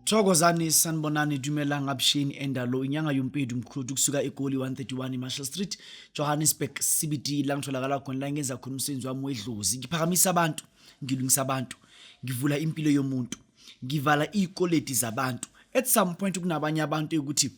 Thokozani, sanibonani, dumelang, abusheni endalo. Inyanga yompedu mkhulu kusuka eGoli, 131 Marshall Street, Johannesburg CBD, la ngitholakala khona, la ngenza khona umsebenzi wami wedlozi. Ngiphakamisa abantu, ngilungisa abantu, ngivula impilo yomuntu, ngivala izikweleti zabantu. At some point kunabanye abantu ukuthi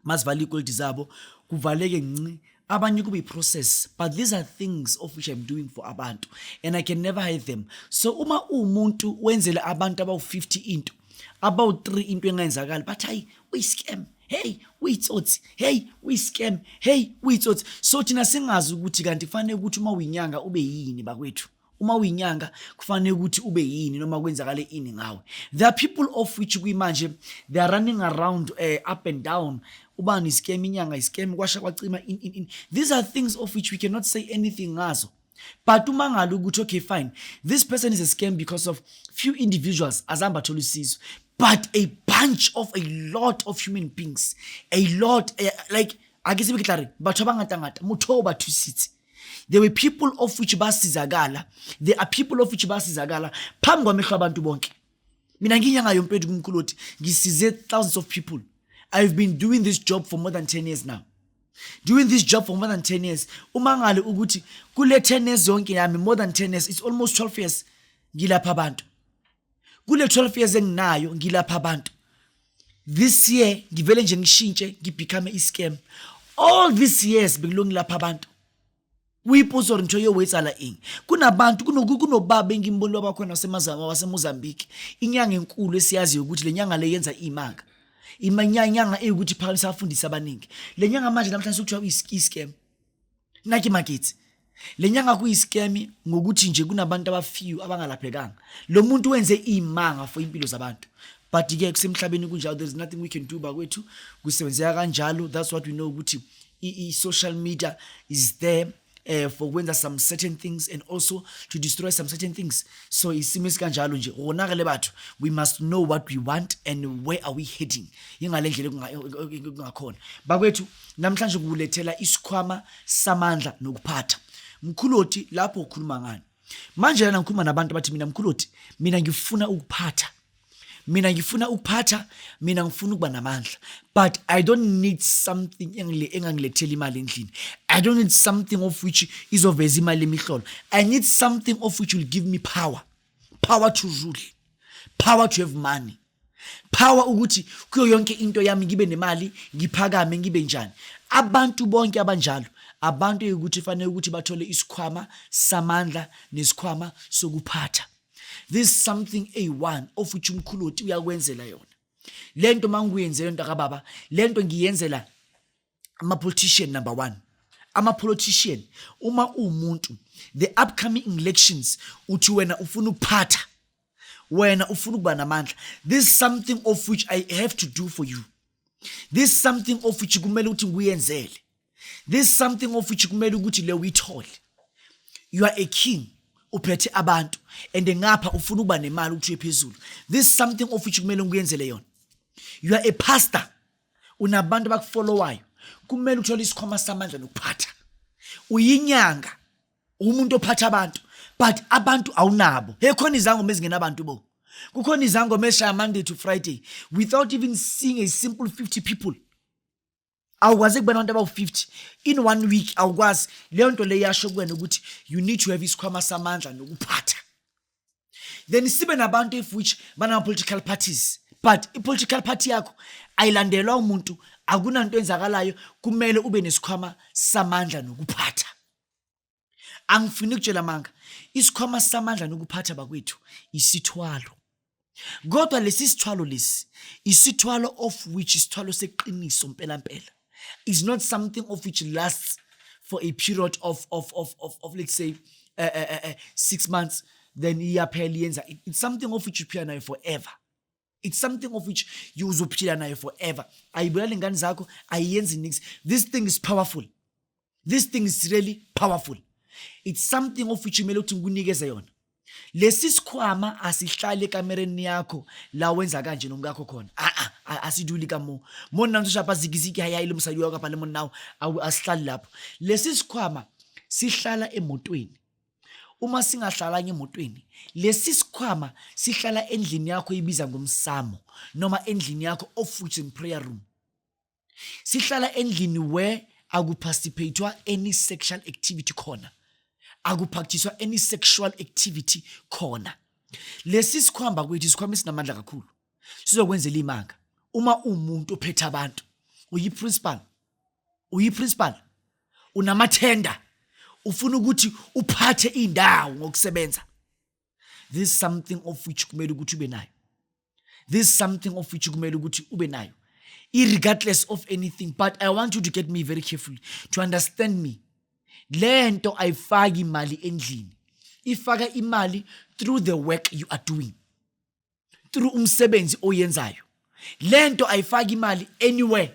masivala izikweleti zabo kuvaleke nci, abanye kube i-process, but these are things of which I'm doing for abantu and I can never hide them. So uma uwumuntu wenzele abantu abawu-50 into, abawu-3 into engayenzakali, bathi, "Hayi, uyi-scam, hey, uyitsotsi, hey, uyi-scam, hey, uyitsotsi." So thina singazi ukuthi kanti kufanele ukuthi uma uyinyanga ube yini, bakwethu. Uma uyinyanga kufanele ukuthi ube yini noma kwenzakale ini ngawe? There are people of which kuyimanje they are running around up and down, ubani scam, inyanga iscam, kwasha kwacima, in in in. These are things of which we cannot say anything ngazo, but uma ngalo ukuthi, okay, fine, this person is a scam because of few individuals azange bathola usizo, but a bunch of a lot of human beings, a lot, like ake sibe ke tla re batho ba bangata-ngata, motho o ba thusitse. There were people of which basizakala, there are people of which basizakala phambi kwamehlo abantu bonke. Mina ngiyinyanga yompedu kumkhuloti, ngisize thousands of people. I've been doing this job for more than 10 years now, doing this job for more than 10 years. Uma ngale ukuthi kule 10 years yonke yami, more than 10 years, it's almost 12 years ngilapha abantu. Kule 12 years enginayo ngilapha abantu, this year ngivele nje ngishintshe, ngibecome i-scam. All these years bengilokhu ngilapha abantu. O ipotse gore ntho eo o etsala eng. Kunabantu, kunobaba engimbonile wabakhona waseMozambique, inyanga enkulu esiyaziyo ukuthi le nyanga le yenza imanga, inyanga eyukuthi phakamisa abafundisi abaningi. Le nyanga manje namhlanje sekuthiwa uyi-scam. Nna ke maketse, le nyanga kuyi-scam ngokuthi nje kunabantu abafew abangalaphekanga. Lo muntu wenze imanga for impilo zabantu, but-ke kusemhlabeni kunjalo, there is nothing we can do, bakwethu. Kusebenzeka kanjalo. That's what we know, ukuthi i-social media is there for ukwenza some certain things and also to destroy some certain things. So isimo esikanjalo nje, rona re le batho, we must know what we want and where are we heading. Ingale ndlela kungakhona, bakwethu. Namhlanje kukulethela isikhwama samandla nokuphatha. Mkhuloti, lapho ukhuluma ngani manje lana? Ngikhuluma nabantu abathi, "Mina mkhuloti, mina ngifuna ukuphatha, mina ngifuna ukuphatha, mina ngifuna ukuba namandla, but I don't need something engangilethela imali endlini. I don't need something of which izoveza imali emihlolo. I need something of which will give me power, power to rule, power to have money, power ukuthi kuyo yonke into yami ngibe nemali, ngiphakame, ngibe njani." Abantu bonke abanjalo, abantu ukuthi fanele ukuthi bathole isikhwama samandla nesikhwama sokuphatha. This is something a-one of which umkhuloti uyakwenzela yona lento. Mangikuyenzela into kababa, lento ngiyenzela ama-politician. Number one, ama-politician. Uma uwumuntu, the upcoming elections, uthi wena ufuna ukuphatha, wena ufuna ukuba namandla, this is something of which I have to do for you. This is something of which kumele ukuthi ngikuyenzele. This is something of which kumele ukuthi le uyithole. You are a king, uphethe abantu, and ngapha ufuna ukuba nemali ukuthi uye phezulu. This is something of which kumele ngikuyenzele yona. You are a pastor, unabantu abakufollowayo, kumele uthole isikhwama samandla nokuphatha. Uyinyanga, umuntu ophatha abantu, but abantu awunabo. Hey, khona izangoma ezingenabantu bo. Kukhona izangoma ezishaya Monday to Friday without even seeing a simple 50 people. Awukwazi kuba nabantu abawu-50 in one week, awukwazi. Leyo nto leyo yasho kuwena ukuthi you need to have isikhwama samandla nokuphatha. Then sibe nabantu if which banama-political parties, but i-political party yakho ayilandelwa umuntu, akunanto enzakalayo. Kumele ube nesikhwama samandla nokuphatha. Angifuni ukutshela manga, isikhwama samandla nokuphatha, bakwethu, isithwalo. Kodwa lesi sithwalo lesi, isithwalo of which isithwalo seqiniso mpela mpela, is not something of which lasts for a period of let's say 6 months, then iyaphela iyenza. It's something of which uphila nayo forever. It's something of which you uzophila nayo forever. Ayibulali ingane zakho, ayiyenzi nix. This thing is powerful. This thing is really powerful. It's something of which kumele ukuthi ngikunikeze yona. Lesi sikhwama asihlali ekamereni yakho la wenza kanje nomkakho khona. A a asiduli ka mo. Mo nna ntse shapa zikiziki hayi hayi le mosadi wa kapa le monna wa asihlali lapho. Lesi sikhwama sihlala emotweni. Uma singahlalanga emotweni, lesi sikhwama sihlala endlini yakho ibiza ngomsamo noma endlini yakho of which in prayer room. Sihlala endlini where akuparticipatwa any sexual activity khona. Akupracticewa any sexual activity khona. Lesi sikhwamba kwethu isikhwama esinamandla kakhulu. Sizokwenzela imanga. Uma umuntu ophethe abantu, uyi-principal, uyi-principal, unamathenda, ufuna ukuthi uphathe indawo ngokusebenza. This is something of which kumele ukuthi ube nayo. This is something of which kumele ukuthi ube nayo. Irregardless of anything, but I want you to get me very carefully to understand me. Lento ayifaki imali endlini. Ifaka imali through the work you are doing. Through umsebenzi oyenzayo. Lento ayifaki imali anywhere.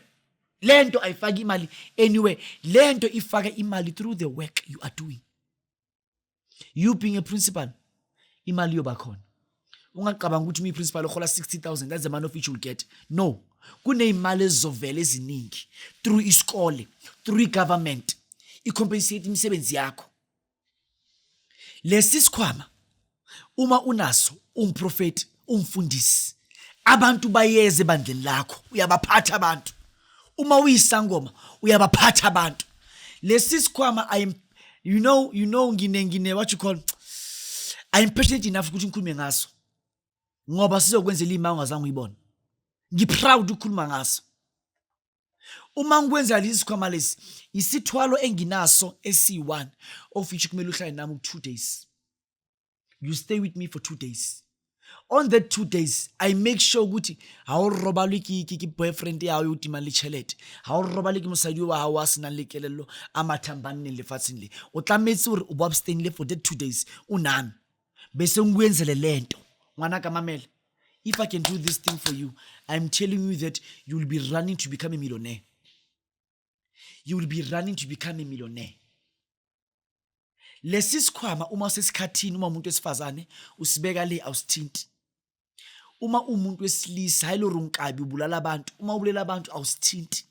Lento ayifaki imali anywhere. Lento ifaka imali through the work you are doing. You being a principal, imali yoba khona. Ungacabanga ukuthi uma principal uhola 60,000, that's the money of which you'll get. No. Kuneyimali ezizovela eziningi through isikole, through i-government, i-compensate imisebenzi yakho. Lesi sikhwama uma unaso umprofeti, umfundisi, abantu bayeze ebandleni lakho, uyabaphatha abantu. Uma uyisangoma uyabaphatha abantu. Lesi sikhwama I am you know ngine what you call, I am passionate enough ukuthi ngikhulume ngaso ngoba sizokwenzela imali ongazange uyibone. Ngiproud ukukhuluma ngaso. Uma ngikwenza lesi sikhwama lesi, isithwalo enginaso esiyi-1 of which kumele uhlale nami 2 days. You stay with me for 2 days. On that 2 days I make sure ukuthi ha o robalwe ke boyfriend ya hao o timang le tjhelete, ha o robale ke mosadi wa hao a senang le kelello a mathang banneng lefatsheng le. O tlametse hore o bo abstainile for that 2 days o nami. Bese ngikwenzele lento. Ngwana ka mamela. If I can do this thing for you, I'm telling you that you will be running to become a millionaire. You will be running to become a millionaire. Lesi sikhwama uma usesikhathini, uma umuntu wesifazane usibeka le awusithinti. Uma umuntu wesilisa, hayi lo runkabi ubulala abantu, uma ubulela abantu awusithinti.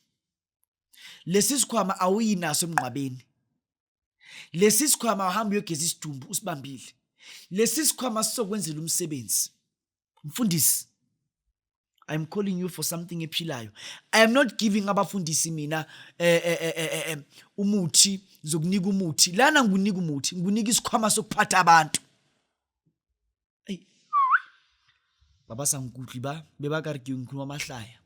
Lesi sikhwama awuyinaso emngcwabeni. Lesi sikhwama uhamba uyogeza isidumbu usibambile. Lesi sikhwama sizokwenzela umsebenzi. Mfundisi, I'm calling you for something ephilayo. I am not giving abafundisi mina umuthi, ngizokunika umuthi. Lana ngikunika umuthi, ngikunika isikhwama sokuphatha abantu. Ey. Baba sangikudli ba beba ka re ke ngikhuluma amahlaya.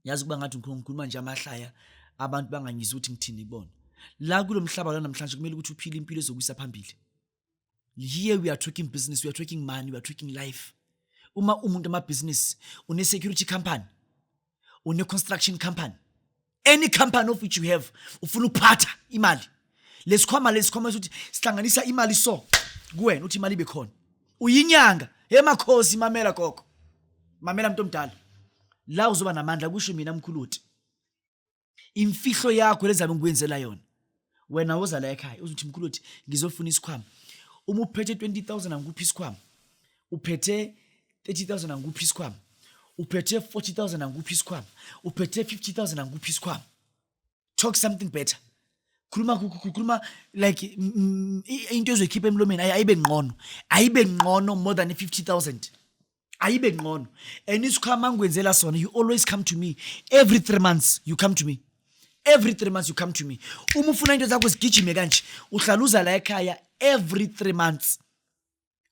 Yazi kuba ngathi ngikhuluma nje amahlaya abantu bangangizwa ukuthi ngithini kubona. La kulomhlaba la namhlanje kumele ukuthi uphile impilo ezokuyisa phambili. Here we are talking business, we are talking money, we are talking life. Uma umuntu amabhizinisi, une security company, une construction company, any company of which you have, ufuna ukuphatha imali. Lesikhwama sokuthi sihlanganisa imali so kuwena uthi imali ibe khona. Uyinyanga, emakhosi mamela gogo. Mamela mntu omdala. La uzoba namandla kusho mina mkhuluti. Imfihlo yakho lezabe ngikwenzela yona. Wena woza la ekhaya uzothi mkhuluti ngizofuna isikhwama. Uma uphethe 20,000 angikuphi isikhwama. Uphethe 30,000 angikuphi isikhwama. Uphethe 40,000 angikuphi isikhwama. Uphethe 50,000 angikuphi isikhwama. Talk something better. Khuluma khuluma like into ezoyikhipha emlomeni ayibe ngqono. Ayibe ngqono more than 50,000. Ayibe ngqono. And isikhwama ngikwenzela sona, you always come to me every 3 months. You come to me every 3 months. You come to me uma ufuna into zakho zigijime kanje, uhlala uza la ekhaya every 3 months.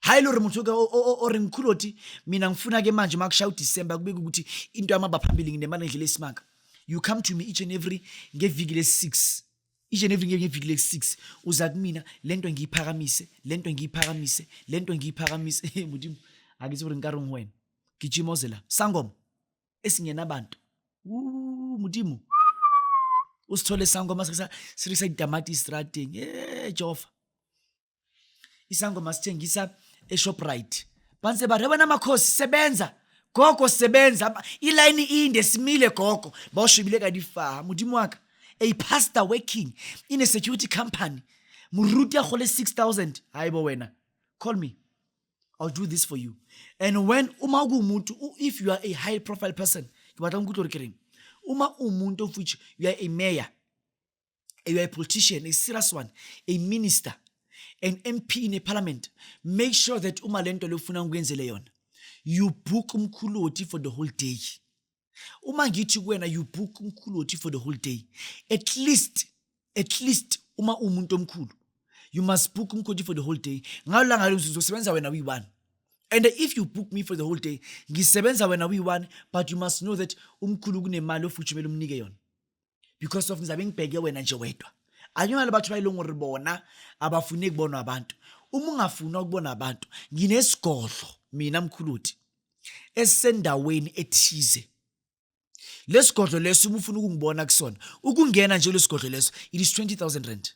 Hayi lo motho o re ngikhuloti mina ngifuna ke manje makushaya uDecember kubeka ukuthi into yami abaphambili nginemali ngendlela esimanga. You come to me each and every ngeviki le6, each and every ngeviki le6 uza kumina, lento ngiyiphakamise, lento ngiyiphakamise, lento ngiyiphakamise. Modimo akithi gore nka reng wena gijima oze la sangoma esingenabantu. Modimo usithole sangoma se rekisa ditamati strateng Jehova. Isangoma sithengisa eShoprite, ba ntse ba re wena makhosi sebenza gogo sebenza ilayini inde simile gogo ba o shebile ka difaha. Modimo wa ka, a pastor working in a security company, moruti a gole 6000. Hayi bo wena. Call me, I'll do this for you. And when uma kuwumuntu, if you are a high profile person, ke batla nkutlwe gore ke reng. Uma umuntu of which you are a mayor, you are a politician, a serious one, a minister, an MP in a parliament, make sure that uma lento le ufuna ngikuyenzele yona, you book umkhuloti for the whole day. Uma ngithi kuwena you book umkhuloti for the whole day, at least uma umuntu omkhulu, you must book umkhuloti for the whole day. Ngalo langa lo uzosebenza wena uyi-one. And if you book me for the whole day, ngisebenza wena uyi-one, but you must know that umkhulu kunemali ofuthi kumele umnike yona because of ngizabe ngibheke wena nje wedwa. Akuyona batho ba e leng gore bona abafuni kubonwa abantu. Uma ungafuni ukubona abantu, nginesigodlo mina mkhuluti esisendaweni ethize. Lesigodlo leso, uma ufuna ukungibona kusona, ukungena nje lesigodlo leso, it is 20,000 rand.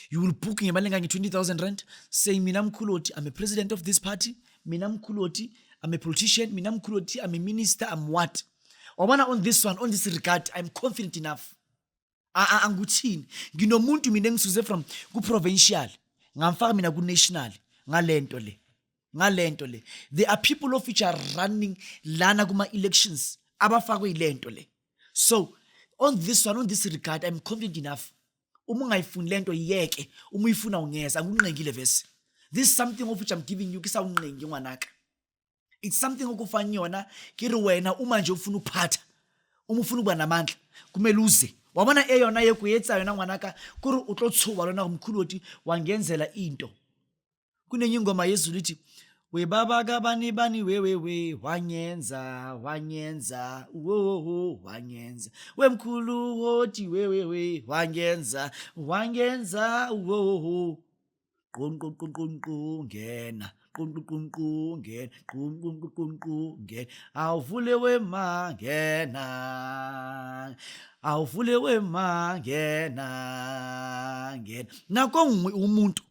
You will book ngemali engange 20,000 rand, saying, "Mina mkhuloti, I'm a president of this party. Mina mkhuloti, I'm a politician. Mina mkhuloti, I'm a minister, I'm what." Wabona, on this one, on this regard, I'm confident enough. Angikuthini, nginomuntu mina engisuze from ku-provincial, ngamfaka mina ku-national ngalento le, ngalento le. There are people of which are running lana kuma-elections abafakwe yilento le. So on this one, on this regard, I'm confident enough. Uma ungayifuni lento, yiyeke. Uma uyifuna, ungeza. Angikunqengile vese. This is something of which I'm giving you. Ke sa o nqenge, ngwanaka. It's something okufanya yona. Ke re wena, uma nje ufuna ukuphatha, uma ufuna ukuba namandla, kumele uze wabona eyona yekuyetsa yona, ngwanaka, kuri o tlo tshoba lona mkhuloti wangenzela into. Kunenye ingoma yezulu ithi, "We baba kabani bani, wewewe, wanyenza, wanyenza, wo wanyenza, wemkhulu woti, wewewe, wangenza, wangenza, wo qu qu qu qu qu, ngena, qu qu qu qu, ngena, qu qu qu qu qu, ngena, awuvule wema, ngena, awuvule wema, ngena, ngena." Nako nngwe umuntu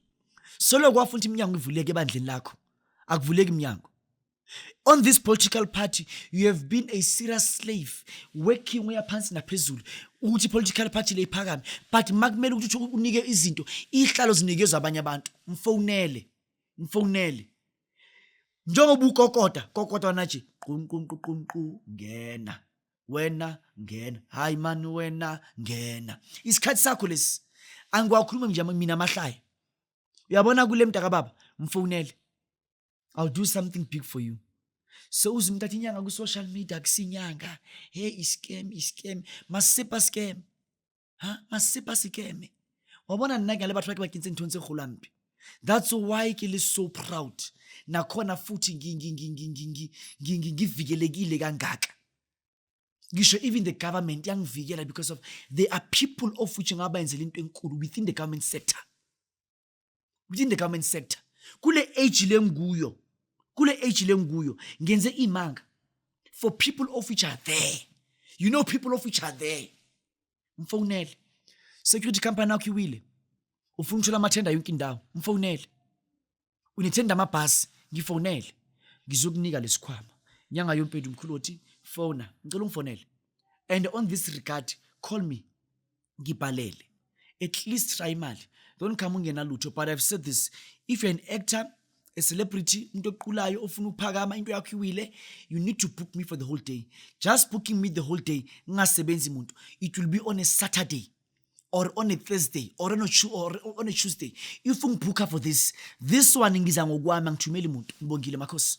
solo kwafuna ukuthi iminyango ivuleke ebandleni lakho, akuvuleki iminyango. On this political party, you have been a serious slave, working uya phansi naphezulu ukuthi i-political party le iphakame, but makumele ukuthi unike izinto, ihlalo zinikezwe abanye abantu. Mfonele, mfonele. Njengoba ukokota kokota wena nje, qum qum qum qum qum, ngena wena, ngena, hayi mani wena, ngena. Isikhathi sakho lesi. Angiwakhuluma nje mina amahlaya, uyabona kule mntaka baba. Mfonele, I'll do something big for you. So uze umuntu athi inyanga ku-social media akusinyanga. Hey, i-scam, i-scam, masepa scam, ha masepa scam. Wa bona, nna ke le batho ba ke ba kentseng nthong tse kgolo hampe. That's why ke le so proud nakhona futhi ngivikelekile kangaka. Ngisho even the government yangivikela because of there are people of which ngabayenzela into enkulu within the government sector, within the government sector. Kule age lenguyo, kule age lenguyo, ngenze imanga for people of which are there, you know, people of which are there. Mfonele. Security company yakho iwile, ufuna ukuthola amathenda yonke indawo, mfonele. Unethenda amabhasi, ngifonele, ngizokunika lesikhwama. Nyanga yompethu mkhulu othi fona, ngicela ungifonele. And on this regard, call me, ngibhalele. At least try imali, don't come ungenalutho. But I've said this, if you're an actor, a celebrity, umuntu oqulayo ofuna ukuphakama, into yakho iwile, you need to book me for the whole day. Just booking me the whole day, ngingasebenzi muntu, it will be on a Saturday or on a Thursday or on a Tuesday. If ungibooka for this one, ngiza ngokwami, angithumeli muntu. Ngibongile, makhosi.